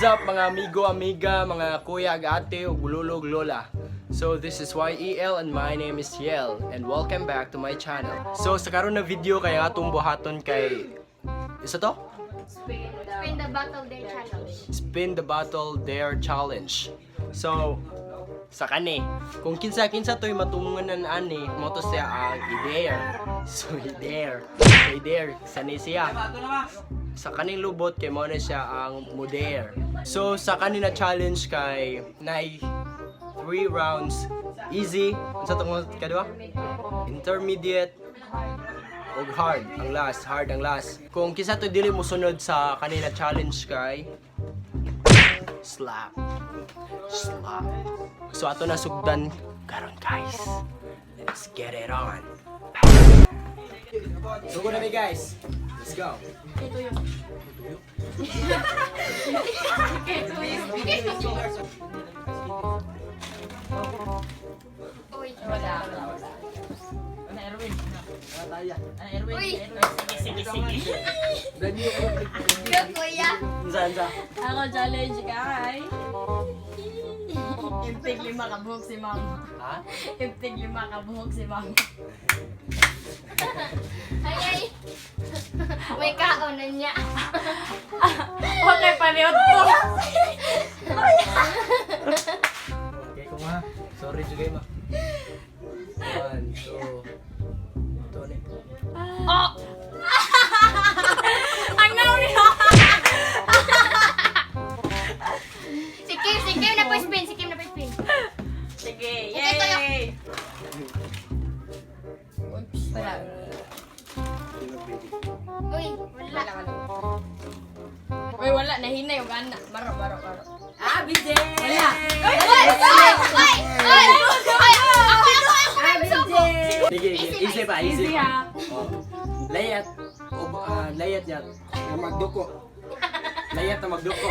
Up, mga amigo, amiga, mga kuya, ug ate, ug lolo, ug lola? So this is YEL and my name is Yel and welcome back to my channel. So sa karon na video kay ang atong buhaton kay isa to? Spin the bottle dare challenge. Spin the bottle dare challenge. So sa kani, kung kinsa-kinsa to'y matunganan ani, mo to siya ang i-dare. So i-dare. So i-dare sa ni siya. Sa kaning lubot kay mo na siya ang mo-dare. So sa kanina challenge kay nay three rounds: easy, unsa tong kadua? Intermediate ug hard ang last, hard ang last. Kung kinsa to dili mo sunod sa kanina challenge kay slap. Slap. So ato na sugdan karon, guys. Let's get it on. Sugo na mi, guys. Let's go. Uy. Wala. Ano, Erwin? Ano, Erwin? Uy. Sige, sige, sige. Go, kuya. Unsa, unsa? Ako challenge kay Ibtig lima ka buhok si mama. Ha? Ibtig lima ka buhok si mama. Ay, ay. May kaonan niya. Okay, paniot ko. Okay ko ma. Sorry jugay ma. One, two, two ni. Oh! Ang nauri. Si Kim na po spin. Si Kim na po spin. Sige, Okay, tayo. yay! Oops, wala. Uy, wala. Uy, wala. Nahina yung gana. Baro, baro, baro. Ah, BJ! Wala. Uy, uy, uy, uy, uy. Ay, ako, ako, ako may musuko. Sige, sige. Easy pa, easy Easy pa. ha. Oh. Layat. O, layat niya. Na magduko. Layat na magduko.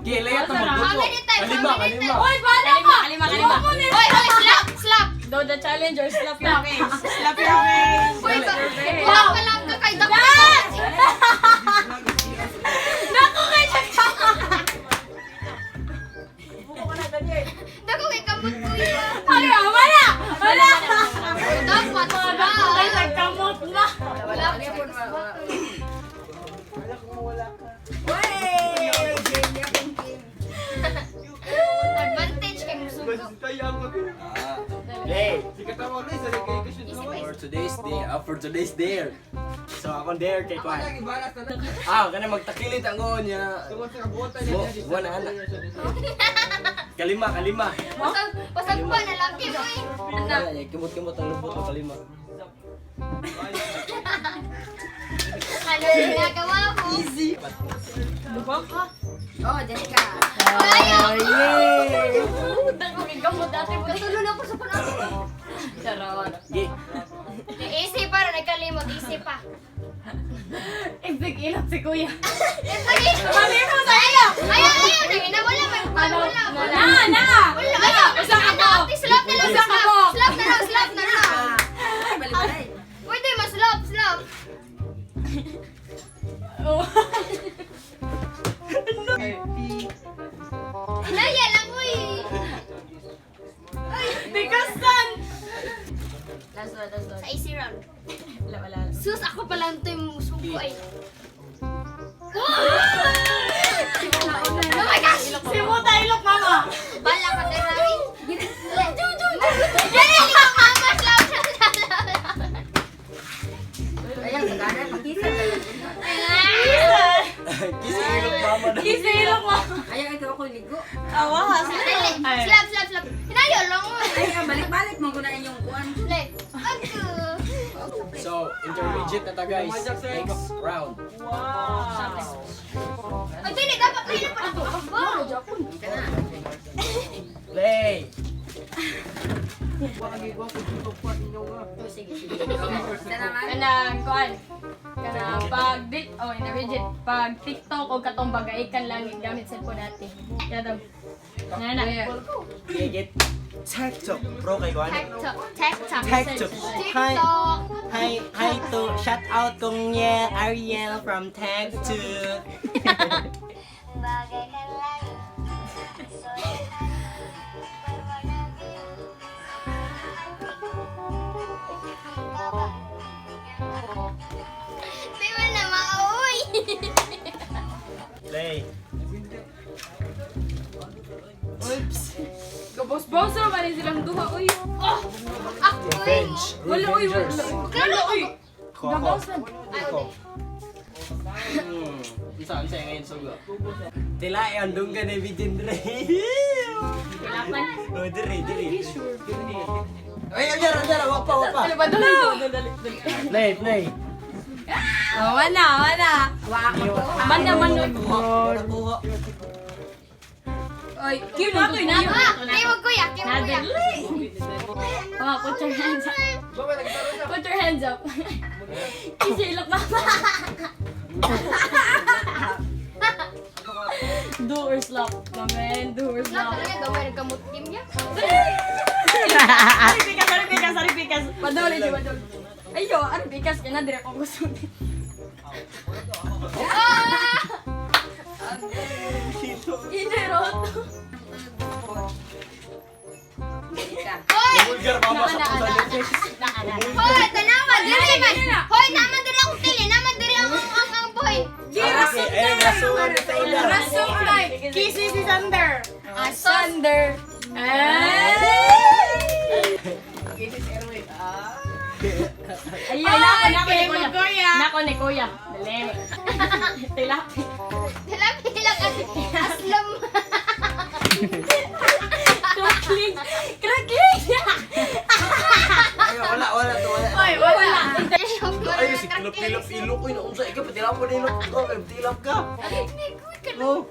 Okay, layat na magduko. How many times? Kalima, How many kalima. times? Uy, paano ka? Kalima, kalima. Uy, uy, slap, slap. Do the challenge or slap your face. Slap your face. Uy, ba, kuha ka lang ka kay Dako. Naku, kay Jack! Dako kay kamot, kuya. Ay, wala! Wala! Dapat Naku, kay slap. nagkamot na. Wala. Advantage kay musuko. Ah. Play. Easy pa. For today's day, for today's dare. So akong dare kay Kwan. Ah, kana magtakilit ang oo niya. Mo, buwan na ana. Kalima, kalima. Pasag, pasag pa na lang, Kim, uy. Wala niya, kimot-kimot ang lubot ng kalima. Ano yung ginagawa mo? Easy. Oh, Jessica. Ayaw! Yay! Naku, kay kamot dati mo. Katulo na ako sa panahon. Charot. Gi. Easy pa rin, nagkalimot. Easy pa. Ibig ilap si kuya. Lagi! Malimot! Ayaw! Ayaw! Ayaw! Nangina, wala! Wala! Wala! Wala! Na, na! Wala! Ayaw! Usa ka Ano, po. ate, slap na lang! Usa ka Slap! po. Slap na lang! Slap na lang! Ay, balik-balik. Pwede ma-slap! Slap! Oh. Inaya lang, uy! Because son! Last one, last one. Sa easy round. Wala, wala. Sus, ako pa lang ito yung suko ay. Oh my gosh! Si Muta ilok, mama! Bala ka na rin. Dali ka, mama! Slap! Slap! Slap! Slap! Ayan, sagana, pakisa. Kisi ilok mama na. Kisi ilok, mama! Ayan, ikaw ako ligo. Awa, Dali! Slap! Slap! Slap! Hinayo lang, uy! Ay, balik-balik mo na inyong kuan. Like, ako. So, intermediate na ta, guys. Next round. Wow! Ay, dili, dapat mahila pa na ito. Aba! Play! Sige, sige. Isa naman. Kanang kuan. Kanang pag di oh intermediate pag TikTok o katong bagaikan lang gamit cellphone natin. Kaya na na. Okay, get TikTok. Bro, kay Kwan. TikTok. TikTok. TikTok. Hi. TikTok. Hi, hi to shout out kong Ariel from Tag 2. Bagay ka lang. Oops. Gabos-bos naman ni silang duha, uy. Oh! Ako! Revenge. Wala, uy, wala. Revengers. Wala, uy. Ako, ako. Gabos man. Ako. Unsa unsa ngayon sugo? Tila ang dunggan ni Bijin dre. Kailangan. Oh, dre, dre. Ay, andyan, andyan, wag pa, wag pa. Ano ba? Dali, dali, dali. Play, play. Oh, wala, wala. Man naman nun. Nakuha. Oy, Kim na to, na. Ah! Kay wag kuya! Kay wag kuya! Oh, put your hands up. Put your hands up. Isilok mama. Do or slap. Mamen, do or Na slap. talaga gamay nagkamot team niya. Sorry, pikas, sorry, pikas, sorry, pikas. Paduli, di paduli. Ayo, ano pikas ka na, dire ko gusto. Ah! Inerot. Hoy! Vulgar mama sa Ana, ana, pusa. ana. Hoy! Tanawa! Diri man! Hoy! Naman diri akong tili! Naman diri ang boy! Okay, eh, rason sa ila. Rason kay Kisses is under. Asunder. Eh! Ay, nako, nako ni kuya. Nako ni kuya. Dali. Tilapi. Dalabi lang aslam. Crackling. Crackling. Ay, wala, wala to, wala. Oy, wala. Ay, si kilap kilap ilok ko unsa ikaw patilap ko ilok ko, tilap ka. Oh.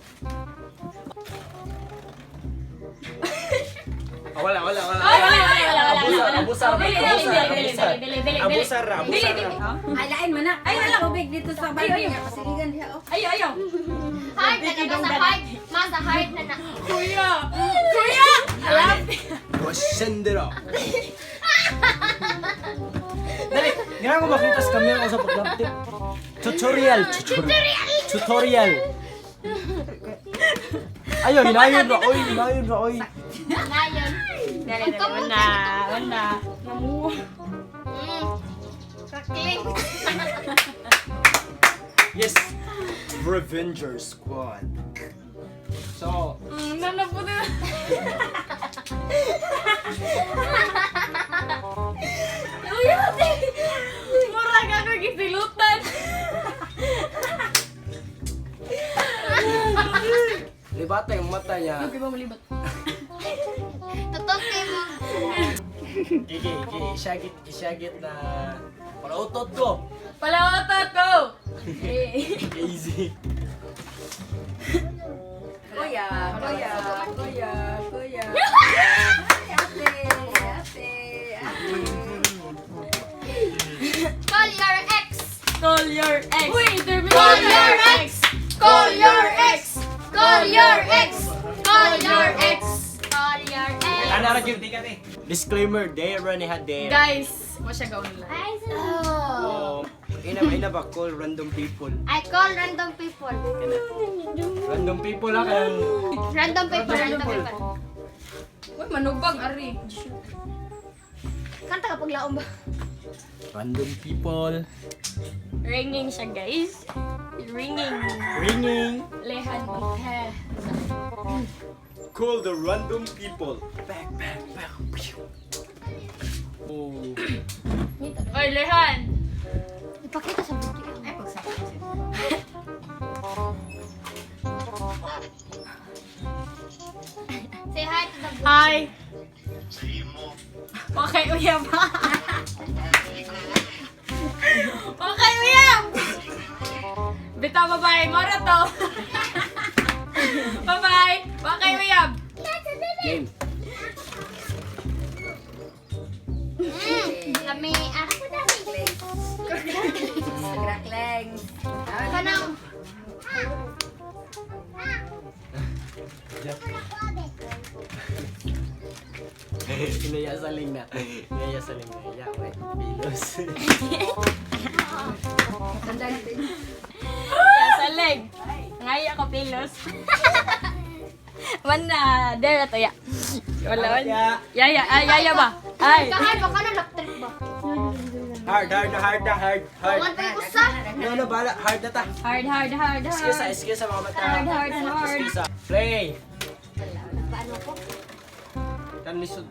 Ah, wala, wala, wala. Ay, wala, wala, wala, wala. Abusar, abusar, Dili, dili, abusar, dili, dili, abusar. dili, dili, dili. Abusar, abusar. Dili, dili. Ay, lain man na. Ay, wala tubig dito sa Ay, ay. balde. Pasiligan diha, oh. Ayo, ayo. Hard na na sa hard. Masa hard na na. Kuya. Kuya. Alam. Wasendera. Dali, nga ko makita sa camera ko sa paglapti. Tutorial, tutorial. Tutorial. Ayun, hinayon ra oy, hinayon ra oy. Nayon. Dali, dali. Wala, wala. Namu. Crackling. Yes. Revenger Squad. So, Nanaputi na. Uy, ate. Mura ka ako gisilutan. libata yung mata niya. Okay ba malibat? Totoo kay mo. Iki, iki, isyagit, isyagit na palautot ko. Palawata ko. Eh. Easy. Kuya, kuya, kuya, kuya. Ay, ate, ate, ate. Call your ex. Call your ex. Uy, interview. Call your ex. Call your ex. Call your ex. Call your ex. Call your ex. Ano ra gyud eh. Disclaimer, dare ra ni ha dare. Guys, mo siya gawin lang. Oh. Oh, ina ba ina ba call random people. I call random people. Kana. Random people ha kanang Random people, random people. Uy, manubag ari. Kanta ka paglaom ba? random people. Ringing siya, guys. Ringing. Ringing. Lehan. He. Call the random people. Back, back, back. Pew. Oh. Oy, Lehan. Ipakita sa video. Ay, pagsakit siya. Say hi to the vlog. Hi. Okay, uyab. Okay, uyab. Bitaw, bye-bye. Mora to. Bye-bye. Okay, uyab. Game. Kami, ah. Crackling. Kanang, Inaya sa ling na. Inaya sa ling na. Ya, wait. Pilos. Tanda natin. Sa leg. Ngay ako pilos. Man na, there to ya. Wala wala. Ya. Yaya, ay yaya ba? Ay. kahay ba ka na trip ba? Hard, hard, na, hard, na, hard, hard. One pa yung usa. No, no, bala. Hard na ta. Hard, hard, hard, Excuse hard. excuse mga bata. Hard, hard, hard. Excuse Play. Nagpaano ko? Tan lisod.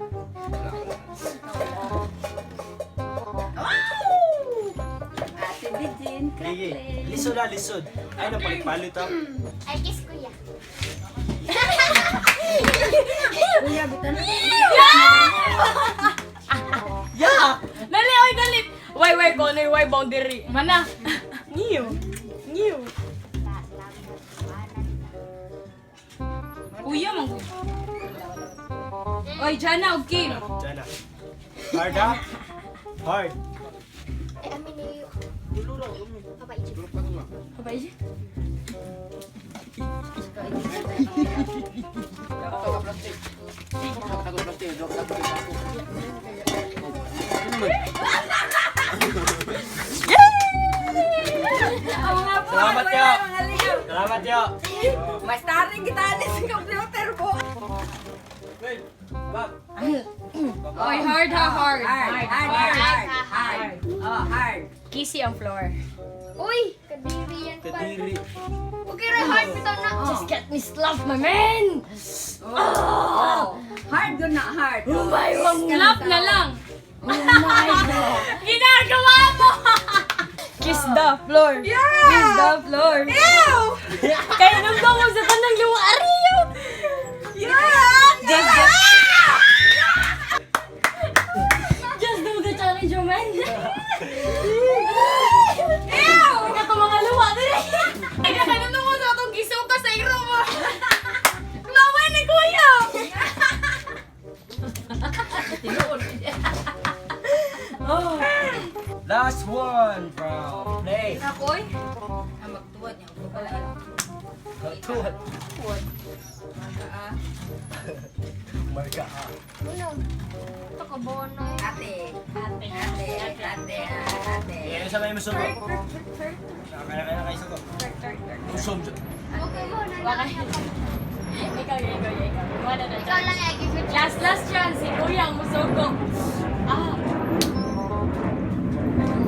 Ate Bijin, Sige. crackling. Lisod ah, lisod. Ay, napalit-palit ah. Ay, kiss kuya. Kuya, bitan na. Yeah! Dali, oy, dali. Why, why, ko na why boundary. Mana. Ngiyo. Ngiyo. Kuya, man kuya. Oy, Jana, og Kim. Diyan na. Hard ah. Hard. Ay, amin ni Papa Egypt. Papa Egypt. Salamat yo. Salamat yo. Mas taring kita alis sa computer po. Wait, back. Oy, hard ha, hard. Hard, hard, hard, hard. Oh, hard. Kissy ang floor. Uy! Kadiri yan pa. Kadiri. Okay, Ray, hard bitaw na. Just get me slapped, my man! Oh. Hard yun na, hard. Oh my God! Slap na lang! Oh my God! Ginagawa mo! Kiss the floor! Yeah! Kiss the floor! Ew! Kaya nung mo sa tanang luwa, Ariyo! Yeah! Just go. Just do the challenge, oh man! Ew! Ikaw mga luwa, dire! Ay, nakainum mo sa atong gisuka sa iro mo! Laway ni Kuya! Oh. Last one, bro. Play. Ako'y? Ah, magtuwad niya. Wala. Tuwad. Marka ah. Uno. Ito ka bono eh. Ate. Ate. Ate. Ate. Ate. Eh, sa may musugo. Kaya kaya kayo sugo. Usom. Okay mo na Baka- lang. Ikaw, ikaw, ikaw. Wala na Ikaw lang ay give it. Last, last chance. Si Kuya ang musugo. Ah.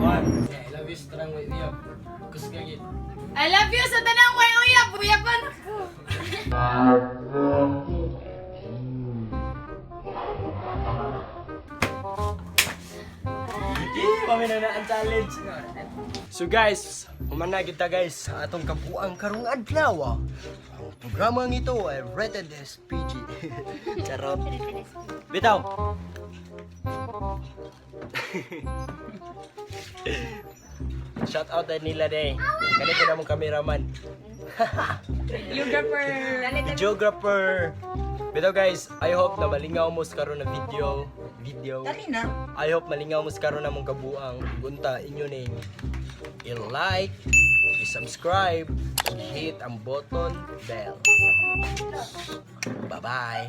One. Yeah, I love you strong with you. Kus gagit. I love you sa tanang way uyab. Uyapan ako. Kami na ang challenge. So guys, humana kita guys sa atong kabuang karong adlaw. Ang programang ito ay rated as PG. Charot. Bitaw. Shout out ay nila day. Kani ko na mong cameraman. Videographer. Videographer. Bitaw guys, I hope na malingaw mo sa karon na video. Video. Dali na. I hope malingaw mo sa karon na mong kabuang. Gunta inyo ning i-like, i-subscribe, ug hit ang button bell. Bye-bye.